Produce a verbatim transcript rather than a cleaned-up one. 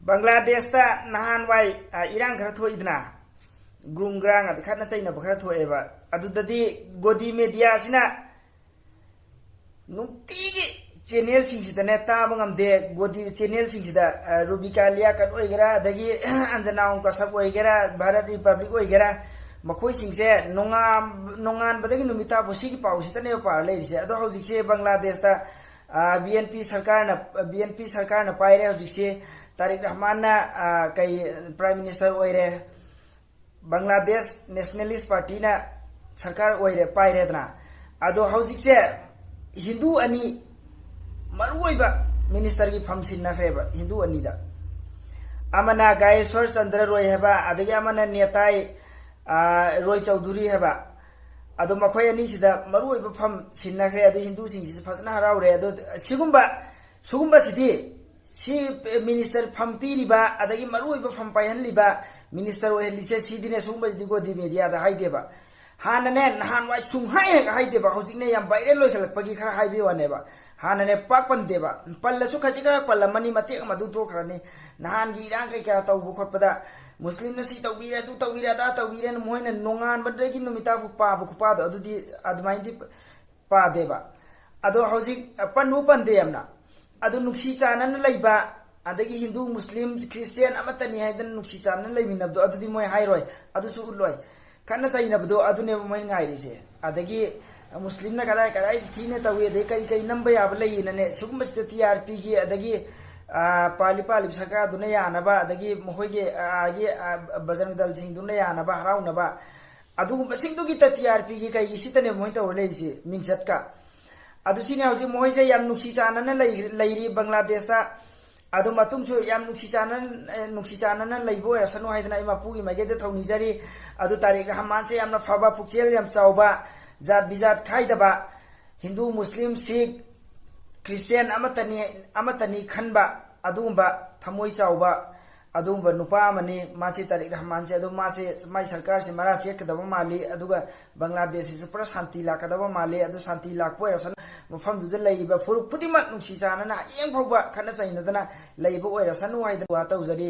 ꯕꯪꯒ꯭ꯂꯥꯗꯦꯁꯇ ꯅꯍꯥꯟꯋꯥꯏ, ꯑ, ꯏꯔꯥꯡ ꯈꯔ ꯊꯣꯛꯏꯗꯅ, ꯒ꯭ꯔꯨꯝ ꯒ꯭ꯔꯥꯡ ꯑꯗ ꯈꯠꯅ ꯆꯩꯅꯕ ꯈꯔ ꯊꯣꯛꯑꯦꯕ꯫ ꯑꯗꯨꯗꯗꯤ ꯒꯣꯗꯤ ꯃꯦꯗꯤꯌꯥꯁꯤꯅ ꯅꯨꯡꯇꯤꯒꯤ ꯆꯦꯅꯦꯜꯁꯤꯡꯁꯤꯗꯅꯦ ꯇꯥꯕ ꯉꯝꯗꯦ꯫ ꯒꯣꯗꯤ ꯆꯦꯅꯦꯜꯁꯤꯡꯁꯤꯗ, ꯑ, ꯔꯨꯕꯤꯀꯥ ꯂꯤꯌꯥꯀꯠ ꯑꯣꯏꯒꯦꯔꯥ, ꯑꯗꯒꯤ ꯑꯟꯖꯅꯥꯎ ꯀꯁꯞ ꯑꯣꯏꯒꯦꯔꯥ, ꯚꯥꯔꯠ ꯔꯤꯄꯕ꯭ꯂꯤꯛ ꯑꯣꯏꯒꯦꯔꯥ, ꯃꯈꯣꯏꯁꯤꯡꯁꯦ ꯅꯣꯡꯉꯥꯟ-, ꯅꯣꯡꯉꯥꯟꯕꯗꯒꯤ ꯅꯨꯃꯤꯠ ꯇꯥꯕꯨ ꯁꯤꯒꯤ ꯄꯥꯎꯁꯤꯗꯅꯦꯕ ꯄꯥꯔ ꯂꯩꯔꯤꯁꯦ꯫ ꯑꯗꯣ ꯍꯧꯖꯤꯛꯁꯦ ꯕꯪꯒ꯭ꯂꯥꯗꯦꯁꯇ, ꯑ, ꯕꯤ ꯑꯦꯟ ꯄꯤ ꯁꯔꯀꯥꯔꯅ, ꯕꯤ ꯑꯦꯟ ꯄꯤ ꯁꯔꯀꯥꯔꯅ ꯄꯥꯏꯔꯦ ꯍꯧꯖꯤꯛꯁꯦ꯫ ꯇꯥꯔꯤꯛ ꯔꯍꯃꯥꯟꯅ, ꯑ, ꯀꯩ, ꯄ꯭ꯔꯥꯏꯝ ꯃꯤꯅꯤꯁꯇꯔ ꯑꯣꯏꯔꯦ꯫ ꯕꯪꯒ꯭ꯂꯥꯗꯦꯁ ꯅꯦꯁꯅꯦꯂꯤꯁ ꯄꯥꯔꯇꯤꯅ ꯁꯔꯀꯥꯔ ꯑꯣꯏꯔꯦ, ꯄꯥꯏꯔꯦꯗꯅ꯫ ꯑꯗꯣ ꯍꯧꯖꯤꯛꯁꯦ ꯍꯤꯟꯗꯨ ꯑꯅꯤ ꯃꯔꯨꯑꯣꯏꯕ ꯃꯤꯅꯤꯁꯇꯔꯒꯤ ꯐꯝ ꯁꯤꯟꯅꯈ꯭ꯔꯦꯕ, ꯍꯤꯟꯗꯨ ꯑꯅꯤꯗ꯫ ꯑꯃꯅ ꯒꯥꯌꯦꯁ꯭ꯋꯔ ꯆꯟꯗ꯭ꯔ ꯔꯣꯏ ꯍꯥꯏꯕ, ꯑꯗꯒꯤ ꯑꯃꯅ ꯅꯦꯇꯥꯏ, ꯑ, ꯔꯣꯏ ꯆꯧꯙꯨꯔꯤ ꯍꯥꯏꯕ꯫ ꯑꯗꯣ ꯃꯈꯣꯏ ꯑꯅꯤꯁꯤꯗ ꯃꯔꯨꯑꯣꯏꯕ ꯐꯝ ꯁꯤꯟꯅꯈ꯭ꯔꯦ꯫ ꯑꯗꯣ ꯍꯤꯟꯗꯨꯁꯤꯡꯁꯤꯁꯨ ꯐꯖꯅ ꯍꯔꯥꯎꯔꯦ꯫ ꯑꯗꯣ ꯁꯤꯒꯨꯝꯕ, ꯁꯤꯒꯨꯝꯕꯁꯤꯗꯤ ꯁꯤ ꯃꯤꯅꯤꯁꯇꯔ ꯐꯝ ꯄꯤꯔꯤꯕ, ꯑꯗꯒꯤ ꯃꯔꯨꯑꯣꯏꯕ ꯐꯝ ꯄꯥꯏꯍꯜꯂꯤꯕ, ꯃꯤꯅꯤꯁꯇꯔ ꯑꯣꯏꯍꯜꯂꯤꯁꯦ ꯁꯤꯗꯤꯅꯦ, ꯁꯤꯒꯨꯝꯕꯁꯤꯗꯤ ꯒꯣꯗꯤ ꯃꯦꯗꯤꯌꯥꯗ ꯍꯥꯏꯗꯦꯕ꯫ ꯍꯥꯟꯅꯅꯦ, ꯅꯍꯥꯟꯋꯥꯏ ꯁꯨꯡꯍꯥꯏ ꯍꯦꯛ ꯍꯥꯏꯗꯦꯕ, ꯍꯧꯖꯤꯛꯅꯦ ꯌꯥꯝ ꯚꯥꯏꯔꯦꯜ ꯑꯣꯏꯈꯠꯂꯛꯄꯒꯤ ꯈꯔ ꯍꯥꯏꯕꯩ ꯋꯥꯅꯦꯕ꯫ ꯍꯥꯟꯅꯅꯦ ꯄꯥꯛ ꯄꯟꯗꯦꯕ, ꯄꯜꯂꯁꯨ ꯈꯖꯤꯛ ꯈꯔ ꯄꯜꯂꯝꯃꯅꯤ, ꯃꯇꯦꯛ ꯑꯃ ꯑꯗꯨ ꯇꯣꯛꯈ꯭ꯔꯅꯤ꯫ ꯅꯍꯥꯟꯒꯤ ꯏꯔꯥꯡ ꯀꯩꯀꯥ ꯇꯧꯕ ꯈꯣꯠꯄꯗ ꯃꯨꯁꯂꯤꯝꯅ ꯁꯤ ꯇꯧꯕꯤꯔꯦ, ꯑꯗꯨ ꯇꯧꯕꯤꯔꯦ, ꯑꯗꯥ ꯇꯧꯕꯤꯔꯦꯅ ꯃꯣꯏꯅ ꯅꯣꯡꯉꯥꯟꯕꯗꯒꯤ ꯅꯨꯃꯤꯠ ꯇꯥꯐꯥꯎ ꯄꯥꯕ ꯈꯨꯄꯥꯗꯣ ꯑꯗꯨꯗꯤ ꯑꯗꯨꯃꯥꯏꯅꯗꯤ ꯄꯥꯗꯦꯕ꯫ ꯑꯗꯣ ꯍꯧꯖꯤꯛ ꯄꯟꯕꯨ ꯄꯟꯗꯦ ꯌꯥꯝꯅ꯫ ꯑꯗꯨ ꯅꯨꯡꯁꯤ ꯆꯥꯟꯅꯅ ꯂꯩꯕ, ꯑꯗꯒꯤ ꯍꯤꯟꯗꯨ, ꯃꯨꯁꯂꯤꯝ, ꯈ꯭ꯔꯤꯁꯇꯤꯌꯥꯟ ꯑꯃꯠꯇꯅꯤ ꯍꯥꯏꯗꯅ ꯅꯨꯡꯁꯤ ꯆꯥꯟꯅꯅ ꯂꯩꯃꯤꯟꯅꯕꯗꯣ ꯑꯗꯨꯗꯤ ꯃꯣꯏ ꯍꯥꯏꯔꯣꯏ, ꯑꯗꯨꯁꯨ ꯎꯠꯂꯣꯏ꯫ ꯈꯠꯅ ꯆꯩꯅꯕꯗꯣ ꯑꯗꯨꯅꯦꯕ ꯃꯣꯏꯅ ꯉꯥꯏꯔꯤꯁꯦ꯫ ꯑꯗꯒꯤ ꯃꯨꯁꯂꯤꯝꯅ ꯀꯗꯥꯏ ꯀꯗꯥꯏ ꯊꯤꯅ ꯇꯧꯏ, ꯑꯗꯩ ꯀꯔꯤ ꯀꯔꯤ ꯅꯝꯕ ꯌꯥꯕ ꯂꯩꯌꯦꯅꯅꯦ, ꯁꯤꯒꯨꯝꯕꯁꯤꯗ ꯇꯤ ꯑꯥꯔ ꯄꯤꯒꯤ, ꯑꯗꯒꯤ, ꯑ, ꯄꯥꯜꯂꯤ ꯄꯥꯜꯂꯤꯕ ꯁꯔꯀꯥꯔꯗꯨꯅ ꯌꯥꯅꯕ, ꯑꯗꯒꯤ ꯃꯈꯣꯏꯒꯤ, ꯑ, ꯑꯥꯒꯤ, ꯑ, ꯕꯖꯔꯪ ꯗꯜꯁꯤꯡꯗꯨꯅ ꯌꯥꯅꯕ, ꯍꯔꯥꯎꯅꯕ, ꯑꯗꯨꯒꯨꯝꯕꯁꯤꯡꯗꯨꯒꯤ ꯇ-, ꯇꯤ ꯑꯥꯔ ꯄꯤꯒꯤ ꯀꯩꯒꯤ ꯁꯤꯇꯅꯦꯕ ꯃꯣꯏ ꯇꯧꯔ ꯂꯩꯔꯤꯁꯦ, ꯃꯤꯡꯆꯠꯀ꯫ ꯑꯗꯨ ꯁꯤꯅꯦ ꯍꯧꯖꯤꯛ ꯃꯣꯏꯁꯦ ꯌꯥꯝ ꯅꯨꯡꯁꯤ ꯆꯥꯟꯅꯅ ꯂꯩ-, ꯂꯩꯔꯤ ꯕꯪꯒ꯭ꯂꯥꯗꯦꯁꯇ꯫ ꯑꯗꯨ ꯃꯇꯨꯡꯁꯨ ꯌꯥꯝ ꯅꯨꯡꯁꯤ ꯆꯥꯟꯅ-, ꯑꯦ, ꯅꯨꯡꯁꯤ ꯆꯥꯟꯅꯅ ꯂꯩꯕ ꯑꯣꯏꯔꯁꯅꯨ ꯍꯥꯏꯗꯅ ꯑꯩ ꯃꯄꯨꯒꯤ ꯃꯥꯏꯀꯩꯗ ꯊꯧꯅꯤꯖꯔꯤ꯫ ꯑꯗꯨ ꯇꯥꯔꯤꯛ ꯔꯍꯃꯥꯟꯁꯦ ꯌꯥꯝꯅ ꯐꯕ, ꯄꯨꯛꯆꯦꯜ ꯌꯥꯝ ꯆꯥꯎꯕ, ꯖꯥꯠ ꯕꯤꯖꯥꯠ ꯈꯥꯏꯗꯕ, ꯍꯤꯟꯗꯨ, ꯃꯨꯁꯂꯤꯝ, ꯁꯤꯈ, ꯈ꯭ꯔꯤꯁꯇꯤꯌꯥꯟ ꯑꯃꯠꯇꯅꯤ, ꯑꯃꯠꯇꯅꯤ ꯈꯟꯕ ꯑꯗꯨꯒꯨꯝꯕ ꯊꯃꯣꯏ ꯆꯥꯎꯕ ꯑꯗꯨꯒꯨꯝꯕ ꯅꯨꯄꯥ ꯑꯃꯅꯤ꯫ ꯃꯥꯁꯤ ꯇꯥꯔꯤꯛ ꯔꯍꯃꯥꯟꯁꯦ, ꯑꯗꯣ ꯃꯥꯁꯦ, ꯃꯥꯏ ꯁꯔꯀꯥꯔꯁꯦ ꯃꯔꯥ ꯆꯦꯠꯀꯗꯕ ꯃꯥꯜꯂꯤ, ꯑꯗꯨꯒ ꯕꯪꯒ꯭ꯂꯥꯗꯦꯁꯁꯤꯁꯨ ꯄꯨꯔꯥ ꯁꯥꯟꯇꯤ ꯂꯥꯛꯀꯗꯕ ꯃꯥꯜꯂꯤ꯫ ꯑꯗꯨ ꯁꯥꯟꯇꯤ ꯂꯥꯛꯄ ꯑꯣꯏꯔꯁꯅꯨ, ꯃꯐꯝꯗꯨꯗ ꯂꯩꯔꯤꯕ ꯐꯨꯔꯨꯞ ꯈꯨꯗꯤꯡꯃꯛ ꯅꯨꯡꯁꯤ ꯆꯥꯟꯅꯅ ꯍꯌꯦꯡ ꯐꯥꯎꯕ ꯈꯠꯅ ꯆꯩꯅꯗꯅ ꯂꯩꯕ ꯑꯣꯏꯔꯁꯅꯨ ꯍꯥꯏꯗꯅ ꯗꯨꯋꯥ ꯇꯧꯖꯔꯤ꯫